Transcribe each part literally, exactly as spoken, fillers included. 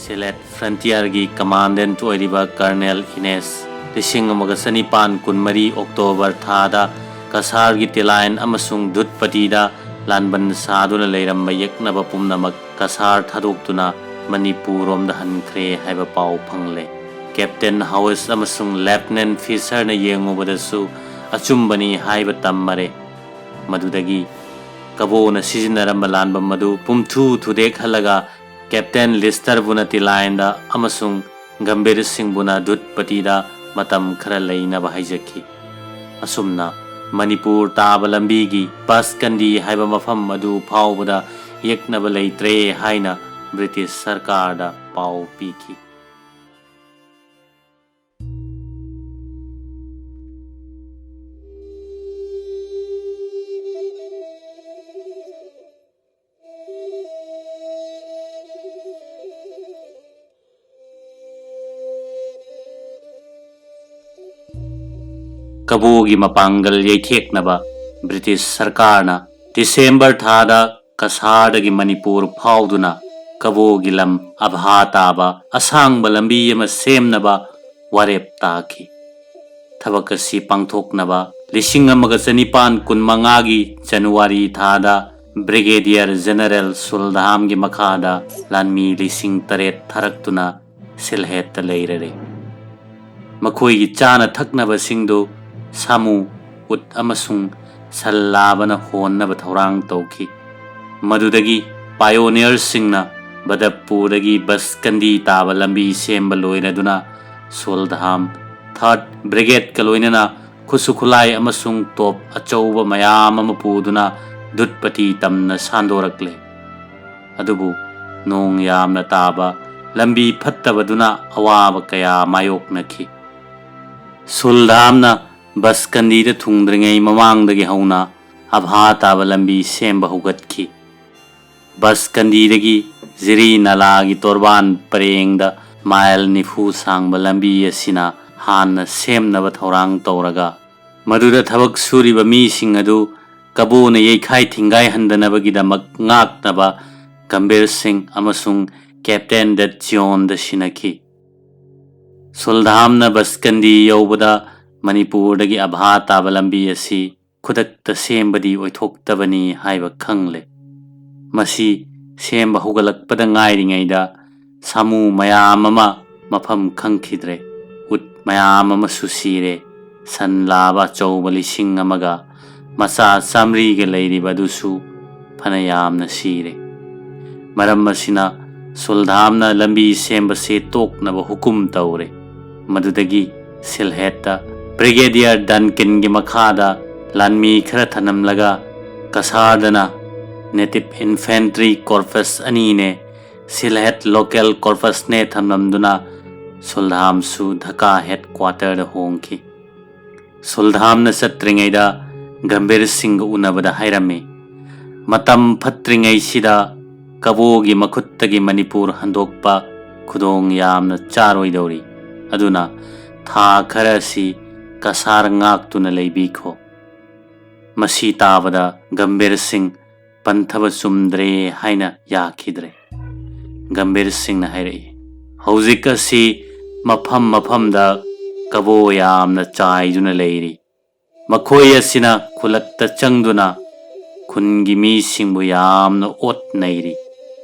ꯁꯤꯂꯦꯠ ꯐ꯭ꯔꯟꯇꯤꯌꯔꯒꯤ ꯀꯃꯥꯟꯗꯦꯟꯠ ꯑꯣꯏꯔꯤꯕ ꯀꯔꯅꯦꯜ ꯏꯅꯦꯁ ꯂꯤꯁꯤꯡ ꯑꯃꯒ ꯆꯅꯤꯄꯥꯟ ꯀꯨꯟꯃꯔꯤ ꯑꯣꯛꯇꯣꯕꯔ ꯊꯥꯗ ꯀꯁꯥꯔꯒꯤ ꯇꯤꯂꯥꯏꯟ ꯑꯃꯁꯨꯡ ꯗꯨꯠꯄꯇꯤꯗ ꯂꯥꯟꯕꯟ ꯁꯥꯗꯨꯅ ꯂꯩꯔꯝꯕ ꯌꯦꯛꯅꯕ ꯄꯨꯝꯅꯃꯛ ꯀꯁꯥꯔ ꯊꯥꯗꯣꯛꯇꯨꯅ ꯃꯅꯤꯄꯨꯔꯔꯣꯝꯗ ꯍꯟꯈ꯭ꯔꯦ ꯍꯥꯏꯕ ꯄꯥꯎ ꯐꯪꯂꯦ꯫ ꯀꯦꯞꯇꯦꯟ ꯍꯥꯎꯁ ꯑꯃꯁꯨꯡ ꯂꯦꯐꯇꯤꯅꯦꯟꯠ ꯐꯤꯁꯔꯅ ꯌꯦꯡꯉꯨꯕꯗꯁꯨ ꯑꯆꯨꯝꯕꯅꯤ ꯍꯥꯏꯕ ꯇꯝꯃꯔꯦ꯫ ꯃꯗꯨꯗꯒꯤ ꯀꯕꯣꯅ ꯁꯤꯖꯤꯟꯅꯔꯝꯕ ꯂꯥꯟꯕꯝ ꯑꯗꯨ ꯄꯨꯝꯊꯨ ꯊꯨꯗꯦꯛꯍꯜꯂꯒ ꯀꯦꯞꯇꯦꯟ ꯂꯤꯁꯇꯔꯕꯨꯅ ꯇꯤꯂꯥꯏꯟꯗ ꯑꯃꯁꯨꯡ ꯒꯝꯚꯤꯔ ꯁꯤꯡꯕꯨꯅ ꯗꯨꯠꯄꯇꯤꯗ ꯃꯇꯝ ꯈꯔ ꯂꯩꯅꯕ ꯍꯥꯏꯖꯈꯤ꯫ ꯑꯁꯨꯝꯅ ꯃꯅꯤꯄꯨꯔ ꯇꯥꯕ ꯂꯝꯕꯤꯒꯤ ꯕꯁꯀꯟꯗꯤ ꯍꯥꯏꯕ ꯃꯐꯝ ꯑꯗꯨ ꯐꯥꯎꯕꯗ ꯌꯦꯛꯅꯕ ꯂꯩꯇ꯭ꯔꯦ ꯍꯥꯏꯅ ꯕ꯭ꯔꯤꯇꯤꯁ ꯁꯔꯀꯥꯔꯗ ꯄꯥꯎ ꯄꯤꯈꯤ꯫ ꯀꯕꯣꯒꯤ ꯃꯄꯥꯡꯒꯜ ꯌꯩꯊꯦꯛꯅꯕ ꯕ꯭ꯔꯤꯇꯤꯁ ꯁꯔꯀꯥꯔꯅ ꯗꯤꯁꯦꯝꯕꯔ ꯊꯥꯗ ꯀꯁꯥꯔꯗꯒꯤ ꯃꯅꯤꯄꯨꯔ ꯐꯥꯎꯗꯨꯅ ꯀꯕꯣꯒꯤ ꯂꯝ ꯑꯚꯥ ꯇꯥꯕ ꯑꯁꯥꯡꯕ ꯂꯝꯕꯤ ꯑꯃ ꯁꯦꯝꯅꯕ ꯋꯥꯔꯦꯞ ꯇꯥꯈꯤ꯫ ꯊꯕꯛ ꯑꯁꯤ ꯄꯥꯡꯊꯣꯛꯅꯕ ꯂꯤꯁꯤꯡ ꯑꯃꯒ ꯆꯅꯤꯄꯥꯟ ꯀꯨꯟꯃꯉꯥꯒꯤ ꯖꯅꯋꯥꯔꯤ ꯊꯥꯗ ꯕ꯭ꯔꯤꯒꯦꯗꯤꯌꯔ ꯖꯦꯅꯔꯦꯜ ꯁꯨꯜꯙꯥꯝꯒꯤ ꯃꯈꯥꯗ ꯂꯥꯟꯃꯤ ꯂꯤꯁꯤꯡ ꯇꯔꯦꯠ ꯊꯥꯔꯛꯇꯨꯅ ꯁꯤꯜꯍꯦꯠꯇ ꯂꯩꯔꯔꯦ꯫ ꯃꯈꯣꯏꯒꯤ ꯆꯥꯅ ꯊꯛꯅꯕꯁꯤꯡꯗꯨ ꯁꯥꯃꯨ, ꯎꯠ ꯑꯃꯁꯨꯡ ꯁꯟ ꯂꯥꯕꯅ ꯍꯣꯟꯅꯕ ꯊꯧꯔꯥꯡ ꯇꯧꯈꯤ꯫ ꯃꯗꯨꯗꯒꯤ ꯄꯥꯏꯑꯣꯅꯤꯌꯔꯁꯤꯡꯅ ꯕꯗꯞꯄꯨꯔꯗꯒꯤ ꯕꯁꯀꯟꯗꯤ ꯇꯥꯕ ꯂꯝꯕꯤ ꯁꯦꯝꯕ ꯂꯣꯏꯔꯗꯨꯅ ꯁꯨꯜꯙꯥꯝ ꯊꯥꯔꯠ ꯕ꯭ꯔꯤꯒꯦꯗꯀ ꯂꯣꯏꯅꯅ ꯈꯨꯠꯁꯨ ꯈꯨꯠꯂꯥꯏ ꯑꯃꯁꯨꯡ ꯇꯣꯞ ꯑꯆꯧꯕ ꯃꯌꯥꯝ ꯑꯃ ꯄꯨꯗꯨꯅ ꯗꯨꯠꯄꯇꯤ ꯇꯝꯅ ꯁꯥꯟꯗꯣꯔꯛꯂꯦ꯫ ꯑꯗꯨꯕꯨ ꯅꯣꯡ ꯌꯥꯝꯅ ꯇꯥꯕ ꯂꯝꯕꯤ ꯐꯠꯇꯕꯗꯨꯅ ꯑꯋꯥꯕ ꯀꯌꯥ ꯃꯥꯌꯣꯛꯅꯈꯤ꯫ ꯁꯨꯜꯙꯥꯝꯅ ꯕꯁꯀꯟꯗꯤꯗ ꯊꯨꯡꯗ꯭ꯔꯤꯉꯩ ꯃꯃꯥꯡꯗꯒꯤ ꯍꯧꯅ ꯑꯚꯥ ꯇꯥꯕ ꯂꯝꯕꯤ ꯁꯦꯝꯕ ꯍꯧꯒꯠꯈꯤ꯫ ꯕꯁꯀꯟꯗꯤꯗꯒꯤ ꯖꯤꯔꯤ ꯅꯥꯂꯥꯒꯤ ꯇꯣꯔꯕꯥꯟ ꯄꯔꯦꯡꯗ ꯃꯥꯏꯜ ꯅꯤꯐꯨ ꯁꯥꯡꯕ ꯂꯝꯕꯤ ꯑꯁꯤꯅ ꯍꯥꯟꯅ ꯁꯦꯝꯅꯕ ꯊꯧꯔꯥꯡ ꯇꯧꯔꯒ, ꯃꯗꯨꯗ ꯊꯕꯛ ꯁꯨꯔꯤꯕ ꯃꯤꯁꯤꯡ ꯑꯗꯨ ꯀꯕꯣꯅ ꯌꯩꯈꯥꯏ ꯊꯤꯡꯒꯥꯏꯍꯟꯗꯅꯕꯒꯤꯗꯃꯛ ꯉꯥꯛꯅꯕ ꯒꯝꯚꯤꯔ ꯁꯤꯡ ꯑꯃꯁꯨꯡ ꯀꯦꯞꯇꯦꯟ ꯗꯦꯠ ꯖꯤꯌꯣꯟꯗ ꯁꯤꯟꯅꯈꯤ꯫ ꯁꯨꯜꯙꯥꯝꯅ ꯕꯁꯀꯟꯗꯤ ꯌꯧꯕꯗ ꯃꯅꯤꯄꯨꯔꯗꯒꯤ ꯑꯚꯥ ꯇꯥꯕ ꯂꯝꯕꯤ ꯑꯁꯤ ꯈꯨꯗꯛꯇ ꯁꯦꯝꯕꯗꯤ ꯑꯣꯏꯊꯣꯛꯇꯕꯅꯤ ꯍꯥꯏꯕ ꯈꯪꯂꯦ꯫ ꯃꯁꯤ ꯁꯦꯝꯕ ꯍꯧꯒꯠꯂꯛꯄꯗ ꯉꯥꯏꯔꯤꯉꯩꯗ ꯁꯥꯃꯨ ꯃꯌꯥꯝ ꯑꯃ ꯃꯐꯝ ꯈꯪꯈꯤꯗ꯭ꯔꯦ꯫ ꯎꯠ ꯃꯌꯥꯝ ꯑꯃꯁꯨ ꯁꯤꯔꯦ꯫ ꯁꯟ ꯂꯥꯕ ꯑꯆꯧꯕ ꯂꯤꯁꯤꯡ ꯑꯃꯒ ꯃꯆꯥ ꯆꯥꯃꯔꯤꯒ ꯂꯩꯔꯤꯕ ꯑꯗꯨꯁꯨ ꯐꯅ ꯌꯥꯝꯅ ꯁꯤꯔꯦ꯫ ꯃꯔꯝ ꯑꯁꯤꯅ ꯁꯨꯜꯙꯥꯝꯅ ꯂꯝꯕꯤ ꯁꯦꯝꯕꯁꯤ ꯇꯣꯛꯅꯕ ꯍꯨꯀꯨꯝ ꯇꯧꯔꯦ꯫ ꯃꯗꯨꯗꯒꯤ ꯁꯤꯜꯍꯦꯠꯇ ꯕ꯭ꯔꯤꯒꯦꯗꯤꯌꯔ ꯗꯟꯀꯤꯟꯒꯤ ꯃꯈꯥꯗ ꯂꯥꯟꯃꯤ ꯈꯔ ꯊꯅꯝꯂꯒ ꯀꯁꯥꯔꯗꯅ ꯅꯦꯇꯤꯚ ꯏꯟꯐꯦꯟꯇ꯭ꯔꯤ ꯀꯣꯔꯄꯁ ꯑꯅꯤꯅꯦ, ꯁꯤꯜꯍꯦꯠ ꯂꯣꯀꯦꯜ ꯀꯣꯔꯄꯁꯅꯦ ꯊꯝꯂꯝꯗꯨꯅ ꯁꯨꯜꯙꯥꯝꯁꯨ ꯙꯀꯥ ꯍꯦꯗ ꯀ꯭ꯋꯥꯇꯔꯗ ꯍꯣꯡꯈꯤ꯫ ꯁꯨꯜꯙꯥꯝꯅ ꯆꯠꯇ꯭ꯔꯤꯉꯩꯗ ꯒꯝꯚꯤꯔ ꯁꯤꯡꯒ ꯎꯅꯕꯗ ꯍꯥꯏꯔꯝꯃꯤ, "ꯃꯇꯝ ꯐꯠꯇ꯭ꯔꯤꯉꯩꯁꯤꯗ ꯀꯕꯣꯒꯤ ꯃꯈꯨꯠꯇꯒꯤ ꯃꯅꯤꯄꯨꯔ ꯍꯟꯗꯣꯛꯄ ꯈꯨꯗꯣꯡ ꯌꯥꯝꯅ ꯆꯥꯔꯣꯏꯗꯧꯔꯤ꯫ ꯑꯗꯨꯅ ꯊꯥ ꯈꯔ ꯑꯁꯤ ꯀꯁꯥꯔ ꯉꯥꯛꯇꯨꯅ ꯂꯩꯕꯤꯈꯣ꯫" ꯃꯁꯤ ꯇꯥꯕꯗ ꯒꯝꯚꯤꯔ ꯁꯤꯡ ꯄꯟꯊꯕ ꯆꯨꯝꯗ꯭ꯔꯦ ꯍꯥꯏꯅ ꯌꯥꯈꯤꯗ꯭ꯔꯦ꯫ ꯒꯝꯚꯤꯔ ꯁꯤꯡꯅ ꯍꯥꯏꯔꯛꯏ, "ꯍꯧꯖꯤꯛ ꯑꯁꯤ ꯃꯐꯝ ꯃꯐꯝꯗ ꯀꯕꯣ ꯌꯥꯝꯅ ꯆꯥꯏꯗꯨꯅ ꯂꯩꯔꯤ꯫ ꯃꯈꯣꯏ ꯑꯁꯤꯅ ꯈꯨꯜꯂꯛꯇ ꯆꯪꯗꯨꯅ ꯈꯨꯟꯒꯤ ꯃꯤꯁꯤꯡꯕꯨ ꯌꯥꯝꯅ ꯑꯣꯠ ꯅꯩꯔꯤ꯫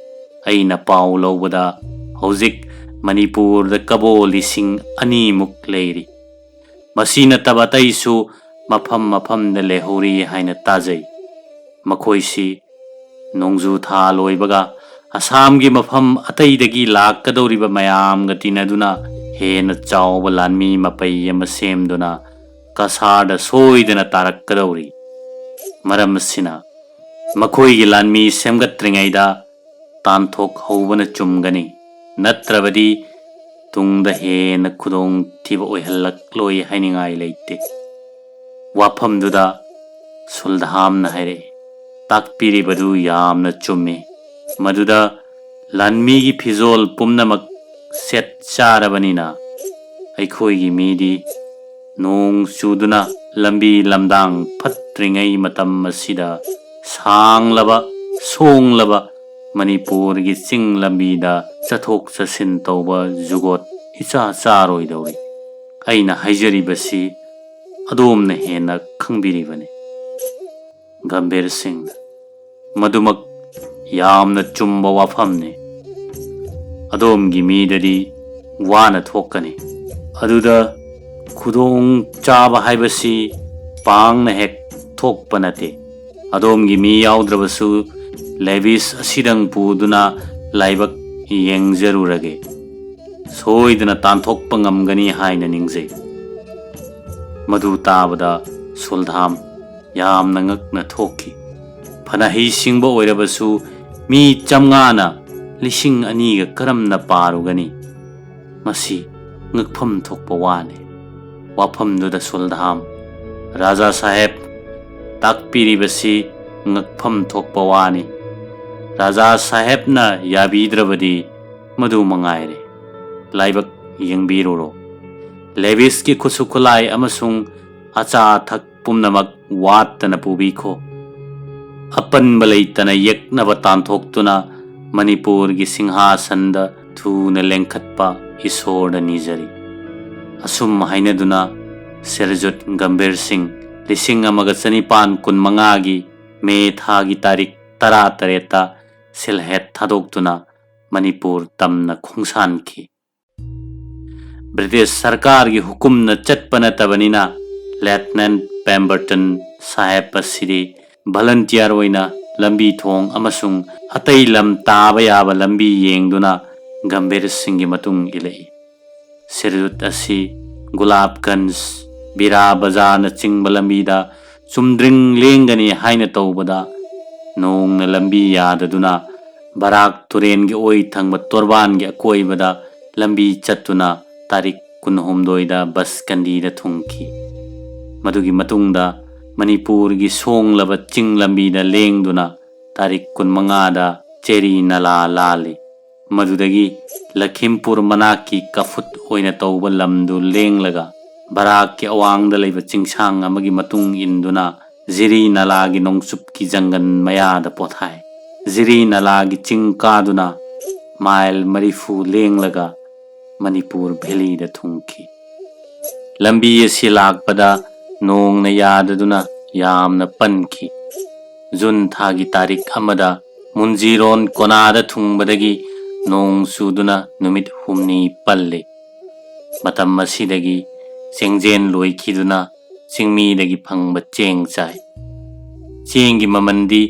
ꯑꯩꯅ ꯄꯥꯎ ꯂꯧꯕꯗ ꯍꯧꯖꯤꯛ ꯃꯅꯤꯄꯨꯔꯗ ꯀꯕꯣ ꯂꯤꯁꯤꯡ ꯑꯅꯤꯃꯨꯛ ꯂꯩꯔꯤ꯫ ꯃꯁꯤ ꯅꯠꯇꯕ ꯑꯇꯩꯁꯨ ꯃꯐꯝ ꯃꯐꯝꯗ ꯂꯩꯍꯧꯔꯤ ꯍꯥꯏꯅ ꯇꯥꯖꯩ꯫ ꯃꯈꯣꯏꯁꯤ ꯅꯣꯡꯖꯨ ꯊꯥ ꯂꯣꯏꯕꯒ ꯑꯁꯥꯝꯒꯤ ꯃꯐꯝ ꯑꯇꯩꯗꯒꯤ ꯂꯥꯛꯀꯗꯧꯔꯤꯕ ꯃꯌꯥꯝꯒ ꯇꯤꯟꯅꯗꯨꯅ ꯍꯦꯟꯅ ꯆꯥꯎꯕ ꯂꯥꯟꯃꯤ ꯃꯄꯩ ꯑꯃ ꯁꯦꯝꯗꯨꯅ ꯀꯁꯥꯔꯗ ꯁꯣꯏꯗꯅ ꯇꯥꯔꯛꯀꯗꯧꯔꯤ꯫ ꯃꯔꯝ ꯑꯁꯤꯅ ꯃꯈꯣꯏꯒꯤ ꯂꯥꯟꯃꯤ ꯁꯦꯝꯒꯠꯇ꯭ꯔꯤꯉꯩꯗ ꯇꯥꯟꯊꯣꯛꯍꯧꯕꯅ ꯆꯨꯝꯒꯅꯤ, ꯅꯠꯇ꯭ꯔꯕꯗꯤ ꯇꯨꯡꯗ ꯍꯦꯟꯅ ꯈꯨꯗꯣꯡꯊꯤꯕ ꯑꯣꯏꯍꯜꯂꯛꯂꯣꯏ ꯍꯥꯏꯅꯤꯡꯉꯥꯏ ꯂꯩꯇꯦ꯫" ꯋꯥꯐꯝꯗꯨꯗ ꯁꯨꯜꯙꯥꯝꯅ ꯍꯥꯏꯔꯛꯏ, "ꯇꯥꯛꯄꯤꯔꯤꯕꯗꯨ ꯌꯥꯝꯅ ꯆꯨꯝꯃꯤ꯫ ꯃꯗꯨꯗ ꯂꯥꯟꯃꯤꯒꯤ ꯐꯤꯖꯣꯜ ꯄꯨꯝꯅꯃꯛ ꯁꯦꯠ ꯆꯥꯔꯕꯅꯤꯅ ꯑꯩꯈꯣꯏꯒꯤ ꯃꯤꯗꯤ ꯅꯣꯡ ꯆꯨꯗꯨꯅ ꯂꯝꯕꯤ ꯂꯝꯗꯥꯡ ꯐꯠꯇ꯭ꯔꯤꯉꯩ ꯃꯇꯝ ꯑꯁꯤꯗ ꯁꯥꯡꯂꯕ, ꯁꯣꯡꯂꯕ ꯃꯅꯤꯄꯨꯔꯒꯤ ꯆꯤꯡ ꯂꯝꯕꯤꯗ ꯆꯠꯊꯣꯛ ꯆꯠꯁꯤꯟ ꯇꯧꯕ ꯖꯨꯒꯣꯠ ꯏꯆꯥ ꯆꯥꯔꯣꯏꯗꯧꯔꯤ꯫ ꯑꯩꯅ ꯍꯥꯏꯖꯔꯤꯕꯁꯤ ꯑꯗꯣꯝꯅ ꯍꯦꯟꯅ ꯈꯪꯕꯤꯔꯤꯕꯅꯤ꯫ ꯒꯝꯚꯤꯔ ꯁꯤꯡ, ꯃꯗꯨꯃꯛ ꯌꯥꯝꯅ ꯆꯨꯝꯕ ꯋꯥꯐꯝꯅꯤ꯫ ꯑꯗꯣꯝꯒꯤ ꯃꯤꯗꯗꯤ ꯋꯥꯅ ꯊꯣꯛꯀꯅꯤ꯫ ꯑꯗꯨꯗ ꯈꯨꯗꯣꯡ ꯆꯥꯕ ꯍꯥꯏꯕꯁꯤ ꯄꯥꯡꯅ ꯍꯦꯛ ꯊꯣꯛꯄ ꯅꯠꯇꯦ꯫ ꯑꯗꯣꯝꯒꯤ ꯃꯤ ꯌꯥꯎꯗ꯭ꯔꯕꯁꯨ ꯂꯦꯚꯤꯁ ꯑꯁꯤꯗꯪ ꯄꯨꯗꯨꯅ ꯂꯥꯏꯕꯛ ꯌꯦꯡꯖꯔꯨꯔꯒꯦ꯫ ꯁꯣꯏꯗꯅ ꯇꯥꯟꯊꯣꯛꯄ ꯉꯝꯒꯅꯤ ꯍꯥꯏꯅ ꯅꯤꯡꯖꯩ꯫ ꯃꯗꯨ ꯇꯥꯕꯗ ꯁꯨꯜꯙꯥꯝ ꯌꯥꯝꯅ ꯉꯛꯅ ꯊꯣꯛꯈꯤ꯫ ꯐꯅ ꯍꯩꯁꯤꯡꯕ ꯑꯣꯏꯔꯕꯁꯨ ꯃꯤ ꯆꯥꯝꯃꯉꯥꯅ ꯂꯤꯁꯤꯡ ꯑꯅꯤꯒ ꯀꯔꯝꯅ ꯄꯥꯔꯨꯒꯅꯤ? ꯃꯁꯤ ꯉꯛꯐꯝ ꯊꯣꯛꯄ ꯋꯥꯅꯤ꯫ ꯋꯥꯐꯝꯗꯨꯗ ꯁꯨꯜꯙꯥꯝ, "ꯔꯥꯖꯥ ꯁꯥꯍꯦꯕ, ꯇꯥꯛꯄꯤꯔꯤꯕꯁꯤ ꯉꯛꯐꯝ ꯊꯣꯛꯄ ꯋꯥꯅꯤ꯫ ꯔꯥꯖꯥ ꯁꯥꯍꯦꯕꯅ ꯌꯥꯕꯤꯗ꯭ꯔꯕꯗꯤ ꯃꯗꯨ ꯃꯉꯥꯏꯔꯦ꯫ ꯂꯥꯏꯕꯛ ꯌꯦꯡꯕꯤꯔꯨꯔꯣ꯫ ꯂꯦꯚꯤꯁꯀꯤ ꯈꯨꯠꯁꯨ ꯈꯨꯠꯂꯥꯏ ꯑꯃꯁꯨꯡ ꯑꯆꯥ ꯑꯊꯛ ꯄꯨꯝꯅꯃꯛ ꯋꯥꯠꯇꯅ ꯄꯨꯕꯤꯈꯣ꯫ ꯑꯄꯟꯕ ꯂꯩꯇꯅ ꯌꯦꯛꯅꯕ ꯇꯥꯟꯊꯣꯛꯇꯨꯅ ꯃꯅꯤꯄꯨꯔꯒꯤ ꯁꯤꯡꯍꯥꯁꯟꯗ ꯊꯨꯅ ꯂꯦꯡꯈꯠꯄ ꯏꯁꯣꯔꯗ ꯅꯤꯖꯔꯤ꯫" ꯑꯁꯨꯝ ꯍꯥꯏꯅꯗꯨꯅ ꯁꯤꯔꯖꯨꯠ ꯒꯝꯚꯤꯔ ꯁꯤꯡ ꯂꯤꯁꯤꯡ ꯑꯃꯒ ꯆꯅꯤꯄꯥꯟ ꯀꯨꯟꯃꯉꯥꯒꯤ ꯃꯦ ꯊꯥꯒꯤ ꯇꯥꯔꯤꯛ ꯇꯔꯥꯇꯔꯦꯠꯇ ꯁꯤꯜꯍꯦꯠ ꯊꯥꯗꯣꯛꯇꯨꯅ ꯃꯅꯤꯄꯨꯔ ꯇꯝꯅ ꯈꯣꯡꯁꯥꯟꯈꯤ꯫ ꯕ꯭ꯔꯤꯇꯤꯁ ꯁꯔꯀꯥꯔꯒꯤ ꯍꯨꯀꯨꯝꯅ ꯆꯠꯄ ꯅꯠꯇꯕꯅꯤꯅ, ꯂꯦꯐꯇꯤꯅꯦꯟꯠ ꯄꯦꯝꯕꯔꯇꯟ ꯁꯥꯍꯦꯕ ꯑꯁꯤꯗꯤ ꯚꯂꯟꯇꯤꯌꯔ ꯑꯣꯏꯅ ꯂꯝꯕꯤ ꯊꯣꯡ ꯑꯃꯁꯨꯡ ꯑꯇꯩ ꯂꯝ ꯇꯥꯕ ꯌꯥꯕ ꯂꯝꯕꯤ ꯌꯦꯡꯗꯨꯅ ꯒꯝꯚꯤꯔ ꯁꯤꯡꯒꯤ ꯃꯇꯨꯡ ꯏꯜꯂꯛꯏ꯫ ꯁꯤꯔꯖꯨꯠ ꯑꯁꯤ ꯒꯨꯂꯥꯕꯒꯟꯖ, ꯕꯤꯔꯥ ꯕꯖꯥꯔꯅꯆꯤꯡꯕ ꯂꯝꯕꯤꯗ ꯆꯨꯝꯗ꯭ꯔꯤꯡ ꯂꯦꯡꯒꯅꯤ ꯍꯥꯏꯅ ꯇꯧꯕꯗ, ꯅꯣꯡꯅ ꯂꯝꯕꯤ ꯌꯥꯗꯗꯨꯅ ꯕꯔꯥꯛ ꯇꯨꯔꯦꯟꯒꯤ ꯑꯣꯏ ꯊꯪꯕ ꯇꯣꯔꯕꯥꯟꯒꯤ ꯑꯀꯣꯏꯕꯗ ꯂꯝꯕꯤ ꯆꯠꯇꯨꯅ ꯇꯥꯔꯤꯛ ꯀꯨꯟꯍꯨꯝꯗꯣꯏꯗ ꯕꯁꯀꯟꯗꯤꯗ ꯊꯨꯡꯈꯤ꯫ ꯃꯗꯨꯒꯤ ꯃꯇꯨꯡꯗ ꯃꯅꯤꯄꯨꯔꯒꯤ ꯁꯣꯡꯂꯕ ꯆꯤꯡ ꯂꯝꯕꯤꯗ ꯂꯦꯡꯗꯨꯅ ꯇꯥꯔꯤꯛ ꯀꯨꯟꯃꯉꯥꯗ ꯆꯦꯔꯤ ꯅꯂꯥ ꯂꯥꯜꯂꯤ꯫ ꯃꯗꯨꯗꯒꯤ ꯂꯈꯤꯝꯄꯨꯔ ꯃꯅꯥꯛꯀꯤ ꯀꯐꯨꯠ ꯑꯣꯏꯅ ꯇꯧꯕ ꯂꯝꯗꯨ ꯂꯦꯡꯂꯒ ꯕꯔꯥꯛꯀꯤ ꯑꯋꯥꯡꯗ ꯂꯩꯕ ꯆꯤꯡꯁꯥꯡ ꯑꯃꯒꯤ ꯃꯇꯨꯡ ꯏꯟꯗꯨꯅ ꯖꯤꯔꯤ ꯅꯂꯥꯒꯤ ꯅꯣꯡꯆꯨꯞꯀꯤ ꯖꯪꯒꯜ ꯃꯌꯥꯗ ꯄꯣꯊꯥꯏ꯫ ꯖꯤꯔꯤ ꯅꯂꯥꯒꯤ ꯆꯤꯡ ꯀꯥꯗꯨꯅ ꯃꯥꯏꯜ ꯃꯔꯤꯐꯨ ꯂꯦꯡꯂꯒ ꯃꯅꯤꯄꯨꯔ ꯚꯦꯂꯤꯗ ꯊꯨꯡꯈꯤ꯫ ꯂꯝꯕꯤ ꯑꯁꯤ ꯂꯥꯛꯄꯗ ꯅꯣꯡꯅ ꯌꯥꯗꯗꯨꯅ ꯌꯥꯝꯅ ꯄꯟꯈꯤ꯫ ꯖꯨꯟ ꯊꯥꯒꯤ ꯇꯥꯔꯤꯛ ꯑꯃꯗ ꯃꯨꯟꯖꯤꯔꯣꯟ ꯀꯣꯅꯥꯗ ꯊꯨꯡꯕꯗꯒꯤ ꯅꯣꯡ ꯆꯨꯗꯨꯅ ꯅꯨꯃꯤꯠ ꯍꯨꯝꯅꯤ ꯄꯜꯂꯤ꯫ ꯃꯇꯝ ꯑꯁꯤꯗꯒꯤ ꯆꯦꯡꯖꯦꯟ ꯂꯣꯏꯈꯤꯗꯨꯅ ꯆꯤꯡꯃꯤꯗꯒꯤ ꯐꯪꯕ ꯆꯦꯡ ꯆꯥꯏ꯫ ꯆꯦꯡꯒꯤ ꯃꯃꯜꯗꯤ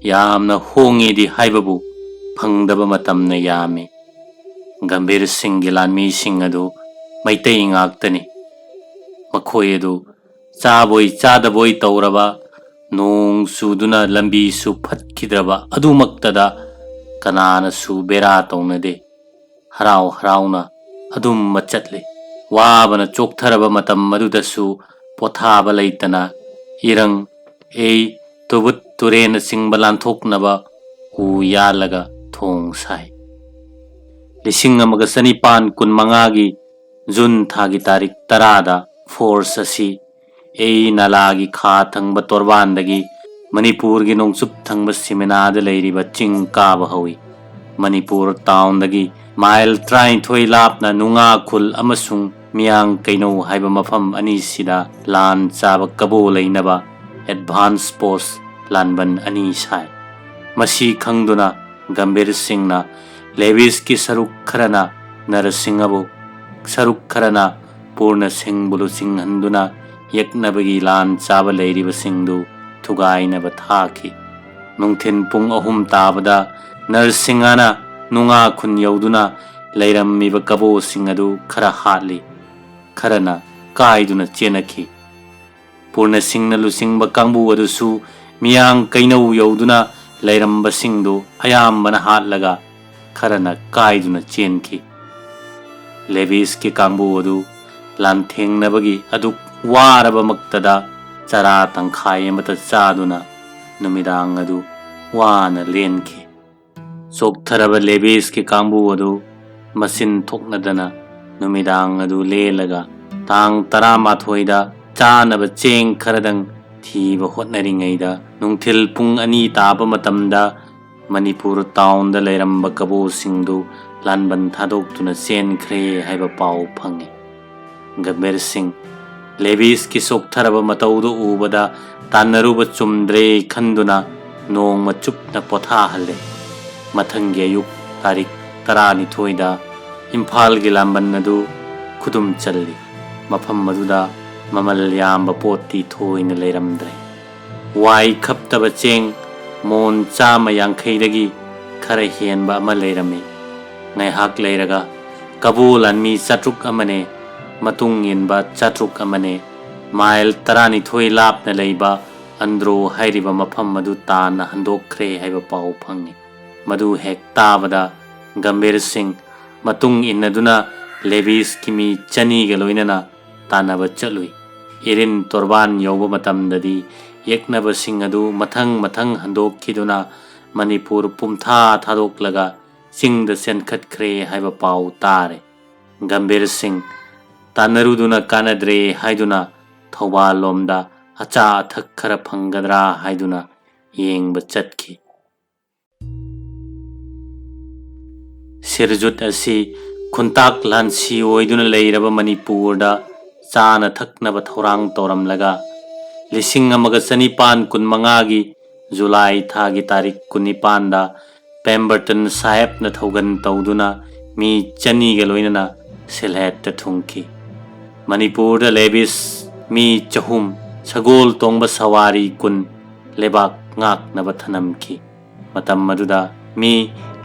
ꯌꯥꯝꯅ ꯍꯣꯡꯉꯦꯗꯤ ꯍꯥꯏꯕꯕꯨ ꯐꯪꯗꯕ ꯃꯇꯝꯅ ꯌꯥꯝꯃꯤ꯫ ꯒꯝꯚꯤꯔ ꯁꯤꯡꯒꯤ ꯂꯥꯟꯃꯤꯁꯤꯡ ꯑꯗꯨ ꯃꯩꯇꯩ ꯉꯥꯛꯇꯅꯤ꯫ ꯃꯈꯣꯏ ꯑꯗꯨ ꯆꯥꯕꯣꯏ ꯆꯥꯗꯕꯣꯏ ꯇꯧꯔꯕ, ꯅꯣꯡ ꯆꯨꯗꯨꯅ ꯂꯝꯕꯤꯁꯨ ꯐꯠꯈꯤꯗ꯭ꯔꯕ ꯑꯗꯨꯃꯛꯇꯗ ꯀꯅꯥꯅꯁꯨ ꯕꯦꯔꯥ ꯇꯧꯅꯗꯦ꯫ ꯍꯔꯥꯎ ꯍꯔꯥꯎꯅ ꯑꯗꯨꯝ ꯆꯠꯂꯤ꯫ ꯋꯥꯕꯅ ꯆꯣꯛꯊꯔꯕ ꯃꯇꯝ ꯑꯗꯨꯗꯁꯨ ꯄꯣꯊꯥꯕ ꯂꯩꯇꯅ ꯏꯔꯪ, ꯑꯩ, ꯇꯨꯕꯨꯠ ꯇꯨꯔꯦꯟꯅꯆꯤꯡꯕ ꯂꯥꯟꯊꯣꯛꯅꯕ ꯎ ꯌꯥꯜꯂꯒ ꯊꯣꯡ ꯁꯥꯏ꯫ ꯂꯤꯁꯤꯡ ꯑꯃꯒ ꯆꯅꯤꯄꯥꯟ ꯀꯨꯟꯃꯉꯥꯒꯤ ꯖꯨꯟ ꯊꯥꯒꯤ ꯇꯥꯔꯤꯛ ꯇꯔꯥꯗ ꯐꯣꯔꯁ ꯑꯁꯤ ꯑꯩ ꯅꯂꯥꯒꯤ ꯈꯥ ꯊꯪꯕ ꯇꯣꯔꯕꯥꯟꯗꯒꯤ ꯃꯅꯤꯄꯨꯔꯒꯤ ꯅꯣꯡꯆꯨꯞ ꯊꯪꯕ ꯁꯤꯃꯤꯅꯥꯗ ꯂꯩꯔꯤꯕ ꯆꯤꯡ ꯀꯥꯕ ꯍꯧꯏ꯫ ꯃꯅꯤꯄꯨꯔ ꯇꯥꯎꯟꯗꯒꯤ ꯃꯥꯏꯜ ꯇꯔꯥꯅꯤꯊꯣꯏ ꯂꯥꯞꯅ ꯅꯨꯡꯉꯥ ꯈꯨꯜ ꯑꯃꯁꯨꯡ ꯃꯤꯌꯥꯡ ꯀꯩꯅꯧ ꯍꯥꯏꯕ ꯃꯐꯝ ꯑꯅꯤꯁꯤꯗ ꯂꯥꯟ ꯆꯥꯕ ꯀꯕꯣ ꯂꯩꯅꯕ ꯑꯦꯗꯚꯥꯟꯁ ꯄꯣꯁ ꯂꯥꯟꯕꯟ ꯑꯅꯤ ꯁꯥꯏ꯫ ꯃꯁꯤ ꯈꯪꯗꯨꯅ ꯒꯝꯚꯤꯔ ꯁꯤꯡꯅ ꯂꯦꯚꯤꯁꯀꯤ ꯁꯔꯨꯛ ꯈꯔꯅ ꯅꯔꯁꯤꯡꯍꯕꯨ, ꯁꯔꯨꯛ ꯈꯔꯅ ꯄꯨꯔꯅ ꯁꯤꯡꯕꯨ ꯂꯨꯆꯤꯡꯍꯟꯗꯨꯅ ꯌꯦꯛꯅꯕꯒꯤ ꯂꯥꯟ ꯆꯥꯕ ꯂꯩꯔꯤꯕꯁꯤꯡꯗꯨ ꯊꯨꯒꯥꯏꯅꯕ ꯊꯥꯈꯤ꯫ ꯅꯨꯡꯊꯤꯜ ꯄꯨꯡ ꯑꯍꯨꯝ ꯇꯥꯕꯗ ꯅꯔꯁꯤꯡꯍꯅ ꯅꯨꯡꯉꯥ ꯈꯨꯟ ꯌꯧꯗꯨꯅ ꯂꯩꯔꯝꯃꯤꯕ ꯀꯕꯣꯁꯤꯡ ꯑꯗꯨ ꯈꯔ ꯍꯥꯠꯂꯤ, ꯈꯔꯅ ꯀꯥꯏꯗꯨꯅ ꯆꯦꯟꯅꯈꯤ꯫ ꯄꯨꯔꯅ ꯁꯤꯡꯅ ꯂꯨꯆꯤꯡꯕ ꯀꯥꯡꯕꯨ ꯑꯗꯨꯁꯨ ꯃꯤꯌꯥꯡ ꯀꯩꯅꯧ ꯌꯧꯗꯨꯅ ꯂꯩꯔꯝꯕꯁꯤꯡꯗꯨ ꯑꯌꯥꯝꯕꯅ ꯍꯥꯠꯂꯒ ꯈꯔꯅ ꯀꯥꯏꯗꯨꯅ ꯆꯦꯟꯈꯤ꯫ ꯂꯦꯚꯤꯁꯀꯤ ꯀꯥꯡꯕꯨ ꯑꯗꯨ ꯂꯥꯟꯊꯦꯡꯅꯕꯒꯤ ꯑꯗꯨꯛ ꯋꯥꯔꯕꯃꯛꯇꯗ ꯆꯔꯥ ꯇꯪꯈꯥꯏ ꯑꯃꯇ ꯆꯥꯗꯨꯅ ꯅꯨꯃꯤꯗꯥꯡ ꯑꯗꯨ ꯋꯥꯅ ꯂꯦꯟꯈꯤ꯫ ꯆꯣꯛꯊꯔꯕ ꯂꯦꯚꯤꯁꯀꯤ ꯀꯥꯡꯕꯨ ꯑꯗꯨ ꯃꯆꯤꯟ ꯊꯣꯛꯅꯗꯅ ꯅꯨꯃꯤꯗꯥꯡ ꯑꯗꯨ ꯂꯦꯜꯂꯒ ꯇꯥꯡ ꯇꯔꯥꯃꯥꯊꯣꯏꯗ ꯆꯥꯅꯕ ꯆꯦꯡ ꯈꯔꯗꯪ ꯊꯤꯕ ꯍꯣꯠꯅꯔꯤꯉꯩꯗ ꯅꯨꯡꯊꯤꯜ ꯄꯨꯡ ꯑꯅꯤ ꯇꯥꯕ ꯃꯇꯝꯗ ꯃꯅꯤꯄꯨꯔ ꯇꯥꯎꯟꯗ ꯂꯩꯔꯝꯕ ꯀꯕꯣꯁꯤꯡꯗꯨ ꯂꯥꯟꯕꯟ ꯊꯥꯗꯣꯛꯇꯨꯅ ꯆꯦꯟꯈ꯭ꯔꯦ ꯍꯥꯏꯕ ꯄꯥꯎ ꯐꯪꯉꯤ꯫ ꯒꯝꯚꯤꯔ ꯁꯤꯡ ꯂꯦꯕꯤꯁꯀꯤ ꯆꯣꯛꯊꯔꯕ ꯃꯇꯧꯗꯨ ꯎꯕꯗ ꯇꯥꯟꯅꯔꯨꯕ ꯆꯨꯝꯗ꯭ꯔꯦ ꯈꯟꯗꯨꯅ ꯅꯣꯡꯃ ꯆꯨꯞꯅ ꯄꯣꯊꯥꯍꯜꯂꯦ꯫ ꯃꯊꯪꯒꯤ ꯑꯌꯨꯛ ꯇꯥꯔꯤꯛ ꯇꯔꯥꯅꯤꯊꯣꯏꯗ ꯏꯝꯐꯥꯜꯒꯤ ꯂꯥꯟꯕꯟ ꯑꯗꯨ ꯈꯨꯗꯨꯝ ꯆꯜꯂꯤ꯫ ꯃꯐꯝ ꯑꯗꯨꯗ ꯃꯃꯜ ꯌꯥꯝꯕ ꯄꯣꯠꯇꯤ ꯊꯣꯏꯅ ꯂꯩꯔꯝꯗ꯭ꯔꯦ꯫ ꯋꯥꯏ ꯈꯞꯇꯕ ꯆꯦꯡ ꯃꯣꯟ ꯆꯥꯝꯃ ꯌꯥꯡꯈꯩꯗꯒꯤ ꯈꯔ ꯍꯦꯟꯕ ꯑꯃ ꯂꯩꯔꯝꯃꯤ꯫ ꯉꯥꯏꯍꯥꯛ ꯂꯩꯔꯒ ꯀꯕꯣ ꯂꯥꯟꯃꯤ ꯆꯥꯇ꯭ꯔꯨꯛ ꯑꯃꯅꯦ, ꯃꯇꯨꯡ ꯏꯟꯕ ꯆꯥꯇ꯭ꯔꯨꯛ ꯑꯃꯅꯦ, ꯃꯥꯏꯜ ꯇꯔꯥꯅꯤꯊꯣꯏ ꯂꯥꯞꯅ ꯂꯩꯕ ꯑꯟꯗ꯭ꯔꯣ ꯍꯥꯏꯔꯤꯕ ꯃꯐꯝ ꯑꯗꯨ ꯇꯥꯟꯅ ꯍꯟꯗꯣꯛꯈ꯭ꯔꯦ ꯍꯥꯏꯕ ꯄꯥꯎ ꯐꯪꯉꯤ꯫ ꯃꯗꯨ ꯍꯦꯛ ꯇꯥꯕꯗ ꯒꯝꯚꯤꯔ ꯁꯤꯡ ꯃꯇꯨꯡ ꯏꯟꯅꯗꯨꯅ ꯂꯦꯕꯤꯁꯀꯤ ꯃꯤ ꯆꯅꯤꯒ ꯂꯣꯏꯅꯅ ꯇꯥꯟꯅꯕ ꯆꯠꯂꯨꯏ꯫ ꯏꯔꯤꯟ ꯇꯣꯔꯕꯥꯟ ꯌꯧꯕ ꯃꯇꯝꯗꯗꯤ ꯌꯦꯛꯅꯕꯁꯤꯡ ꯑꯗꯨ ꯃꯊꯪ ꯃꯊꯪ ꯍꯟꯗꯣꯛꯈꯤꯗꯨꯅ ꯃꯅꯤꯄꯨꯔ ꯄꯨꯝꯊꯥ ꯊꯥꯗꯣꯛꯂꯒ ꯆꯤꯡꯗ ꯆꯦꯟꯈꯠꯈ꯭ꯔꯦ ꯍꯥꯏꯕ ꯄꯥꯎ ꯇꯥꯔꯦ꯫ ꯒꯝꯚꯤꯔ ꯁꯤꯡ ꯇꯥꯟꯅꯔꯨꯗꯨꯅ ꯀꯥꯟꯅꯗ꯭ꯔꯦ ꯍꯥꯏꯗꯨꯅ ꯊꯧꯕꯥꯜ ꯂꯣꯝꯗ ꯑꯆꯥ ꯑꯊꯛ ꯈꯔ ꯐꯪꯒꯗ꯭ꯔꯥ ꯍꯥꯏꯗꯨꯅ ꯌꯦꯡꯕ ꯆꯠꯈꯤ꯫ ꯁꯤꯔꯖꯨꯠ ꯑꯁꯤ ꯈꯨꯟꯇꯥꯛ ꯂꯥꯟꯁꯤ ꯑꯣꯏꯗꯨꯅ ꯂꯩꯔꯕ ꯃꯅꯤꯄꯨꯔꯗ ꯆꯥꯅ ꯊꯛꯅꯕ ꯊꯧꯔꯥꯡ ꯇꯧꯔꯝꯂꯒ, ꯂꯤꯁꯤꯡ ꯑꯃꯒ ꯆꯅꯤꯄꯥꯟ ꯀꯨꯟꯃꯉꯥꯒꯤ ꯖꯨꯂꯥꯏ ꯊꯥꯒꯤ ꯇꯥꯔꯤꯛ ꯀꯨꯟꯅꯤꯄꯥꯟꯗ ꯄꯦꯝꯕꯔꯇꯟ ꯁꯥꯍꯦꯕꯅ ꯊꯧꯒꯟ ꯇꯧꯗꯨꯅ ꯃꯤ ꯆꯅꯤꯒ ꯂꯣꯏꯅꯅ ꯁꯤꯜꯍꯦꯠꯇ ꯊꯨꯡꯈꯤ꯫ ꯃꯅꯤꯄꯨꯔꯗ ꯂꯦꯕꯤꯁ ꯃꯤ ꯆꯍꯨꯝ ꯁꯒꯣꯜ ꯇꯣꯡꯕ ꯁꯋꯥꯔꯤ ꯀꯨꯟ ꯂꯩꯕꯥꯛ ꯉꯥꯛꯅꯕ ꯊꯅꯝꯈꯤ꯫ ꯃꯇꯝ ꯑꯗꯨꯗ ꯃꯤ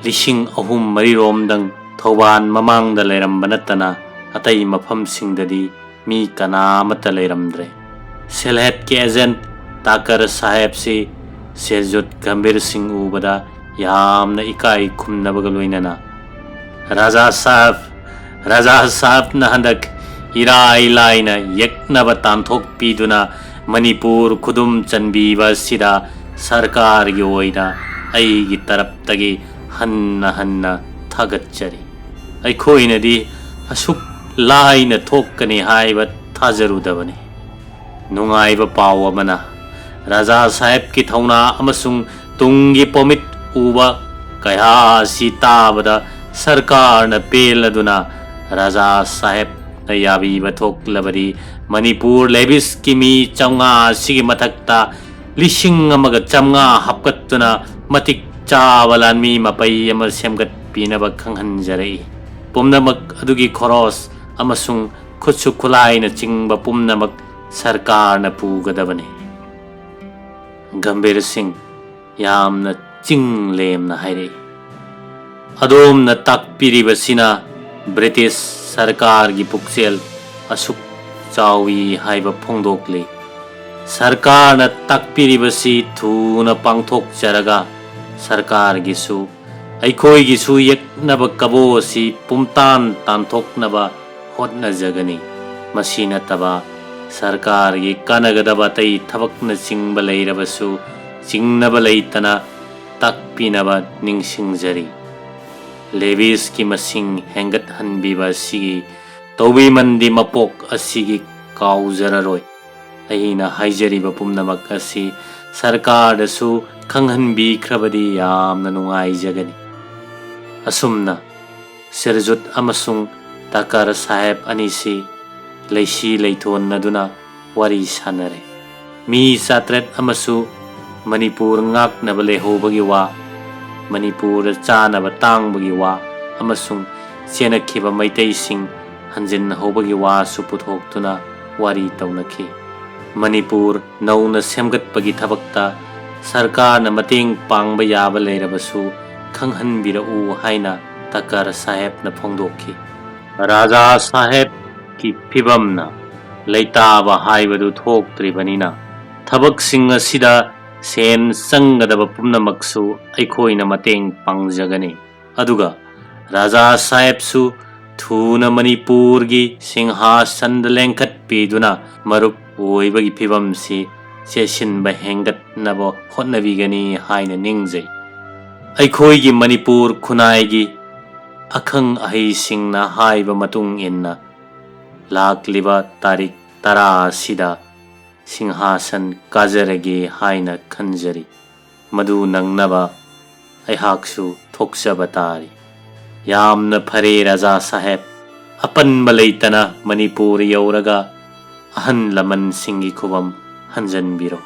ꯂꯤꯁꯤꯡ ꯑꯍꯨꯝ ꯃꯔꯤꯔꯣꯝꯗꯪ ꯊꯧꯕꯥꯜ ꯃꯃꯥꯡꯗ ꯂꯩꯔꯝꯕ ꯅꯠꯇꯅ ꯑꯇꯩ ꯃꯐꯝꯁꯤꯡꯗꯗꯤ ꯃꯤ ꯀꯅꯥ ꯑꯃꯠꯇ ꯂꯩꯔꯝꯗ꯭ꯔꯦ꯫ ꯁꯤꯜꯍꯦꯠꯀꯤ ꯑꯦꯖꯦꯟꯠ ꯇꯥꯀꯔ ꯁꯥꯍꯦꯕꯁꯤ ꯁꯤꯔꯖꯨꯠ ꯒꯝꯚꯤꯔ ꯁꯤꯡ ꯎꯕꯗ ꯌꯥꯝꯅ ꯏꯀꯥꯏ ꯈꯨꯝꯅꯕꯒ ꯂꯣꯏꯅꯅ, "ꯔꯥꯖꯥ ꯁꯥꯍꯦꯕ, ꯔꯥꯖꯥ ꯁꯥꯍꯦꯕꯅ ꯍꯟꯗꯛ ꯏꯔꯥꯏ ꯂꯥꯏꯅ ꯌꯦꯛꯅꯕ ꯇꯥꯟꯊꯣꯛꯄꯤꯗꯨꯅ ꯃꯅꯤꯄꯨꯔ ꯈꯨꯗꯨꯝ ꯆꯟꯕꯤꯕ ꯑꯁꯤꯗ ꯁꯔꯀꯥꯔꯒꯤ ꯑꯣꯏꯅ ꯑꯩꯒꯤ ꯇꯔꯞꯇꯒꯤ ꯍꯟꯅ ꯍꯟꯅ ꯊꯥꯒꯠꯆꯔꯤ꯫ ꯑꯩꯈꯣꯏꯅꯗꯤ ꯑꯁꯨꯛ ꯂꯥꯏꯅ ꯊꯣꯛꯀꯅꯤ ꯍꯥꯏꯕ ꯊꯥꯖꯔꯨꯗꯕꯅꯤ꯫ ꯅꯨꯡꯉꯥꯏꯕ ꯄꯥꯎ ꯑꯃꯅ, ꯔꯥꯖꯥ ꯁꯥꯍꯦꯕꯀꯤ ꯊꯧꯅꯥ ꯑꯃꯁꯨꯡ ꯇꯨꯡꯒꯤ ꯄꯣꯃꯤꯠ ꯎꯕ ꯀꯌꯥ ꯑꯁꯤ ꯇꯥꯕꯗ ꯁꯔꯀꯥꯔꯅ ꯄꯦꯜꯂꯗꯨꯅ ꯔꯥꯖꯥ ꯁꯥꯍꯦꯕꯅ ꯌꯥꯕꯤꯕ ꯊꯣꯛꯂꯕꯗꯤ ꯃꯅꯤꯄꯨꯔ ꯂꯦꯚꯤꯁꯀꯤ ꯃꯤ ꯆꯥꯝꯃꯉꯥ ꯑꯁꯤꯒꯤ ꯃꯊꯛꯇ ꯂꯤꯁꯤꯡ ꯑꯃꯒ ꯆꯥꯝꯃꯉꯥ ꯍꯥꯞꯀꯠꯇꯨꯅ ꯃꯇꯤꯛ ꯆꯥꯕ ꯂꯥꯟꯃꯤ ꯃꯄꯩ ꯑꯃ ꯁꯦꯝꯒꯠꯄꯤꯅꯕ ꯈꯪꯍꯟꯖꯔꯛꯏ꯫ ꯄꯨꯝꯅꯃꯛ ꯑꯗꯨꯒꯤ ꯈꯣꯔꯣꯁ ꯑꯃꯁꯨꯡ ꯈꯨꯠꯁꯨ ꯈꯨꯠꯂꯥꯏꯅꯆꯤꯡꯕ ꯄꯨꯝꯅꯃꯛ ꯁꯔꯀꯥꯔꯅ ꯄꯨꯒꯗꯕꯅꯤ꯫ ꯒꯝꯚꯤꯔ ꯁꯤꯡ ꯌꯥꯝꯅ ꯆꯤꯡ ꯂꯦꯝꯅ ꯍꯥꯏꯔꯛꯏ꯫ ꯑꯗꯣꯝꯅ ꯇꯥꯛꯄꯤꯔꯤꯕꯁꯤꯅ ꯕ꯭ꯔꯤꯇꯤꯁ ꯁꯔꯀꯥꯔꯒꯤ ꯄꯨꯛꯆꯦꯜ ꯑꯁꯨꯛ ꯆꯥꯎꯏ ꯍꯥꯏꯕ ꯐꯣꯡꯗꯣꯛꯂꯤ꯫ ꯁꯔꯀꯥꯔꯅ ꯇꯥꯛꯄꯤꯔꯤꯕꯁꯤ ꯊꯨꯅ ꯄꯥꯡꯊꯣꯛꯆꯔꯒ ꯁꯔꯀꯥꯔꯒꯤꯁꯨ ꯑꯩꯈꯣꯏꯒꯤꯁꯨ ꯌꯦꯛꯅꯕ ꯀꯕꯣ ꯑꯁꯤ ꯄꯨꯝꯇꯥꯟ ꯇꯥꯟꯊꯣꯛꯅꯕ ꯍꯣꯠꯅꯖꯒꯅꯤ꯫ ꯃꯁꯤ ꯅꯠꯇꯕ ꯁꯔꯀꯥꯔꯒꯤ ꯀꯥꯟꯅꯒꯗꯕ ꯑꯇꯩ ꯊꯕꯛꯅꯆꯤꯡꯕ ꯂꯩꯔꯕꯁꯨ ꯆꯤꯡꯅꯕ ꯂꯩꯇꯅ ꯇꯥꯛꯄꯤꯅꯕ ꯅꯤꯡꯁꯤꯡꯖꯔꯤ꯫ ꯂꯦꯚꯤꯁꯀꯤ ꯃꯁꯤꯡ ꯍꯦꯟꯒꯠꯍꯟꯕꯤꯕ ꯑꯁꯤꯒꯤ ꯇꯧꯕꯤꯃꯜꯗꯤ ꯃꯄꯣꯛ ꯑꯁꯤꯒꯤ ꯀꯥꯎꯖꯔꯔꯣꯏ꯫ ꯑꯩꯅ ꯍꯥꯏꯖꯔꯤꯕ ꯄꯨꯝꯅꯃꯛ ꯑꯁꯤ ꯁꯔꯀꯥꯔꯗꯁꯨ ꯈꯪꯍꯟꯕꯤꯈ꯭ꯔꯕꯗꯤ ꯌꯥꯝꯅ ꯅꯨꯡꯉꯥꯏꯖꯒꯅꯤ꯫ ꯑꯁꯨꯝꯅ ꯁꯤꯔꯖꯨꯠ ꯑꯃꯁꯨꯡ ꯇꯥꯀꯔ ꯁꯥꯍꯦꯕ ꯑꯅꯤꯁꯤ ꯂꯩꯁꯤ ꯂꯩꯊꯣꯟꯅꯗꯨꯅ ꯋꯥꯔꯤ ꯁꯥꯅꯔꯦ꯫ ꯃꯤ ꯆꯥꯇ꯭ꯔꯦꯠ ꯑꯃꯁꯨ ꯃꯅꯤꯄꯨꯔ ꯉꯥꯛꯅꯕ ꯂꯩꯍꯧꯕꯒꯤ ꯋꯥ, ꯃꯅꯤꯄꯨꯔꯗ ꯆꯥꯅꯕ ꯇꯥꯡꯕꯒꯤ ꯋꯥ ꯑꯃꯁꯨꯡ ꯆꯦꯟꯅꯈꯤꯕ ꯃꯩꯇꯩꯁꯤꯡ ꯍꯟꯖꯤꯟꯍꯧꯕꯒꯤ ꯋꯥꯁꯨ ꯄꯨꯊꯣꯛꯇꯨꯅ ꯋꯥꯔꯤ ꯇꯧꯅꯈꯤ꯫ ꯃꯅꯤꯄꯨꯔ ꯅꯧꯅ ꯁꯦꯝꯒꯠꯄꯒꯤ ꯊꯕꯛꯇ ꯁꯔꯀꯥꯔꯅ ꯃꯇꯦꯡ ꯄꯥꯡꯕ ꯌꯥꯕ ꯂꯩꯔꯕꯁꯨ ꯈꯪꯍꯟꯕꯤꯔꯛꯎ ꯍꯥꯏꯅ ꯇꯥꯀꯔ ꯁꯥꯍꯦꯕꯅ ꯐꯣꯡꯗꯣꯛꯈꯤ꯫ ꯔꯥꯖꯥ ꯁꯥꯍꯦꯕꯀꯤ ꯐꯤꯕꯝꯅ ꯂꯩꯇꯥꯕ ꯍꯥꯏꯕꯗꯨ ꯊꯣꯛꯇ꯭ꯔꯤꯕꯅꯤꯅ ꯊꯕꯛꯁꯤꯡ ꯑꯁꯤꯗ ꯁꯦꯟ ꯆꯪꯒꯗꯕ ꯄꯨꯝꯅꯃꯛꯁꯨ ꯑꯩꯈꯣꯏꯅ ꯃꯇꯦꯡ ꯄꯥꯡꯖꯒꯅꯤ꯫ ꯑꯗꯨꯒ ꯔꯥꯖꯥ ꯁꯥꯍꯦꯕꯁꯨ ꯊꯨꯅ ꯃꯅꯤꯄꯨꯔꯒꯤ ꯁꯤꯡꯍꯥꯁꯟꯗ ꯂꯦꯡꯈꯠꯄꯤꯗꯨꯅ ꯃꯔꯨꯞ ꯑꯣꯏꯕꯒꯤ ꯐꯤꯕꯝꯁꯤ ꯆꯦꯠꯁꯤꯟꯕ ꯍꯦꯟꯒꯠꯅꯕ ꯍꯣꯠꯅꯕꯤꯒꯅꯤ ꯍꯥꯏꯅ ꯅꯤꯡꯖꯩ꯫ ꯑꯩꯈꯣꯏꯒꯤ ꯃꯅꯤꯄꯨꯔ ꯈꯨꯟꯅꯥꯏꯒꯤ ꯑꯈꯪ ꯑꯍꯩꯁꯤꯡꯅ ꯍꯥꯏꯕ ꯃꯇꯨꯡ ꯏꯟꯅ ꯂꯥꯛꯂꯤꯕ ꯇꯥꯔꯤꯛ ꯇꯔꯥ ꯑꯁꯤꯗ ꯁꯤꯡꯍꯥꯁꯟ ꯀꯥꯖꯔꯒꯦ ꯍꯥꯏꯅ ꯈꯟꯖꯔꯤ꯫ ꯃꯗꯨ ꯅꯪꯅꯕ ꯑꯩꯍꯥꯛꯁꯨ ꯊꯣꯛꯆꯕ ꯇꯥꯔꯤ꯫ ꯌꯥꯝꯅ ꯐꯔꯦ ꯔꯥꯖꯥ ꯁꯥꯍꯦꯕ, ꯑꯄꯟꯕ ꯂꯩꯇꯅ ꯃꯅꯤꯄꯨꯔ ꯌꯧꯔꯒ ꯑꯍꯜ ꯂꯃꯟꯁꯤꯡꯒꯤ ꯈꯨꯕꯝ ꯍꯟꯖꯟꯕꯤꯔꯣ꯫